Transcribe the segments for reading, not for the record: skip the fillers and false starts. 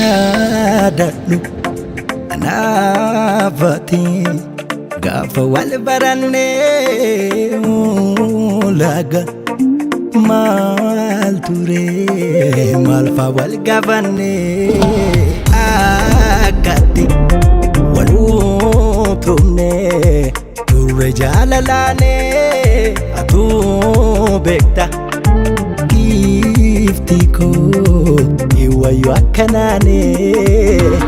Yaadadhu anaafati gaafa wal barannee laga maal ture maal faa wal gaafannee akkatti wal utumne turre jaalalaanee atuu beekta. Giifti koo iwwayyoo akkanaanee.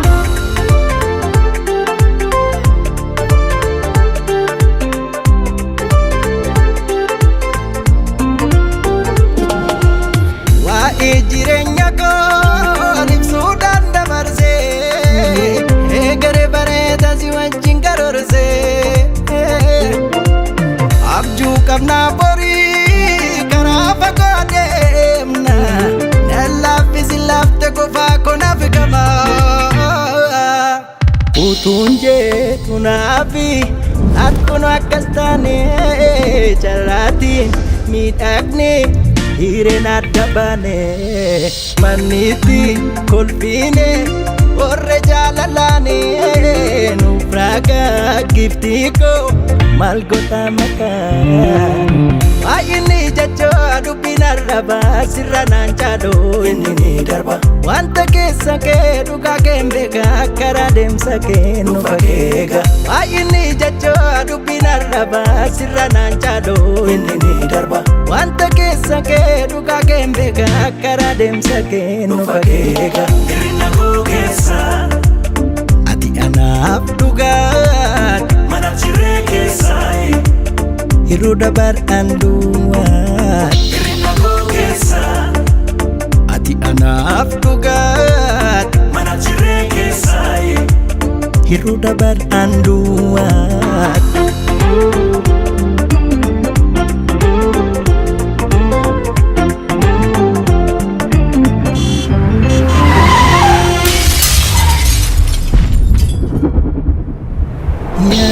Waa'ee jireenya koo ibsuudhaan dabarsee eegare bareeda si wajjin karoorsee abjuu qabnaa borii karaa fagoo deemna na laaffisi laafte qofaa konaaf gama. Utuun jeetu naafi akkuma akkas taane carraatiin miidhagne hireen adda baane manniitti kolfiine warra jaalalaane nuuf raagaa giftii koo maal goota maqaa. Baay'inni jechaa dubbiin arrabaa sirra naan caaluu inni ni darba. Wanta keessa kee dhugaa kee hin beekaa karaa deemsa kee nu fageega. Baay'inni jechaa dubbiin arrabaa sirra naan caaluu inni ni darba. Wanta keessa kee dhugaa kee hin beekaa karaa deemsa kee nu fageega. Hir'ina koo keessa Ati anaaf dhugaadha mana jiree keessa yeroo dabar'aan duwwaa. Hir'ina koo keessa Ati anaaf dhugaadha mana jiree keessa yeroo dabar'aan duwwaa.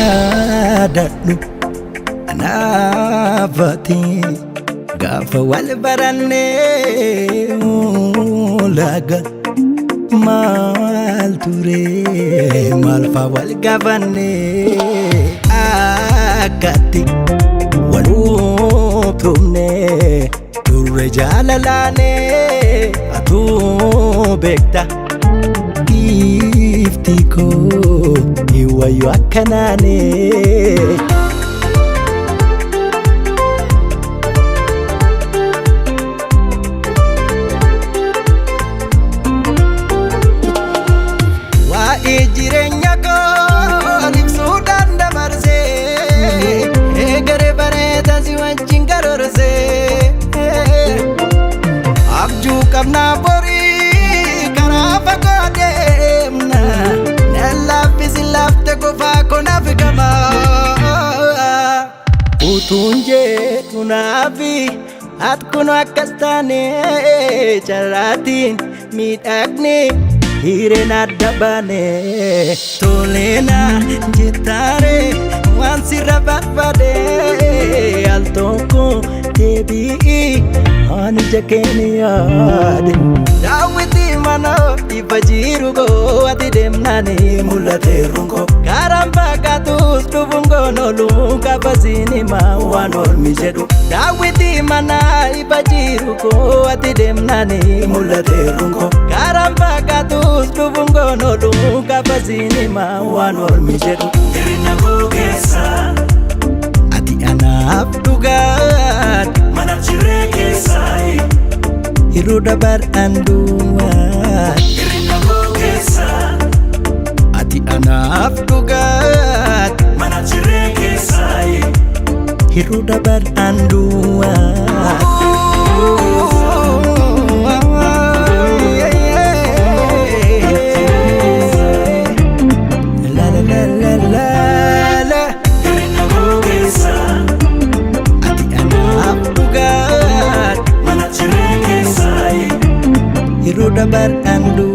Yaadadhu anaafati gaafa wal barannee laga maal ture maal faa wal gaafannee akkatti wal utumne turre jaalalaanee atuu beekta. Giifti koo iwwayyoo akkanaanee. Waa'ee jireenya koo ibsuudhaan dabarsee eegare bareeda si wajjin karoorsee abjuu qabnaa borii karaa fagoo deemna na laaffisi laafte qofaa konaaf gama. Utuun jeetu naafi akkuma akkas taane carraatiin miidhagne hireen adda baane toleena jettaare waan sirra barbaade al tokko deebi'i ani ija keenya yaade. Daawwitii mana ifa jiru koo ati deemnaani mul'ateeru koo karaan fakkaatuus dhufuun koon oolu kaafasiin himaa waan ormi jedhu. Daawwitii mana ifa jiru koo ati deemnaani mul'ateeru koo karaan fakkaatuus dhufuun koon oolu kaafasiin himaa waan ormi jedhu. Hir'ina koo keessa Ati anaaf dhugaadha mana jiree keessa yeroo dabar'aan duwwaa. Hir'ina koo keessa Ati anaaf dhugaadha mana jiree keessa yeroo dabar'aan duwwaa. La la la la la la. Hir'ina koo keessa Ati anaaf dhugaadha mana jiree keessa yeroo dabar'aan duwwaa.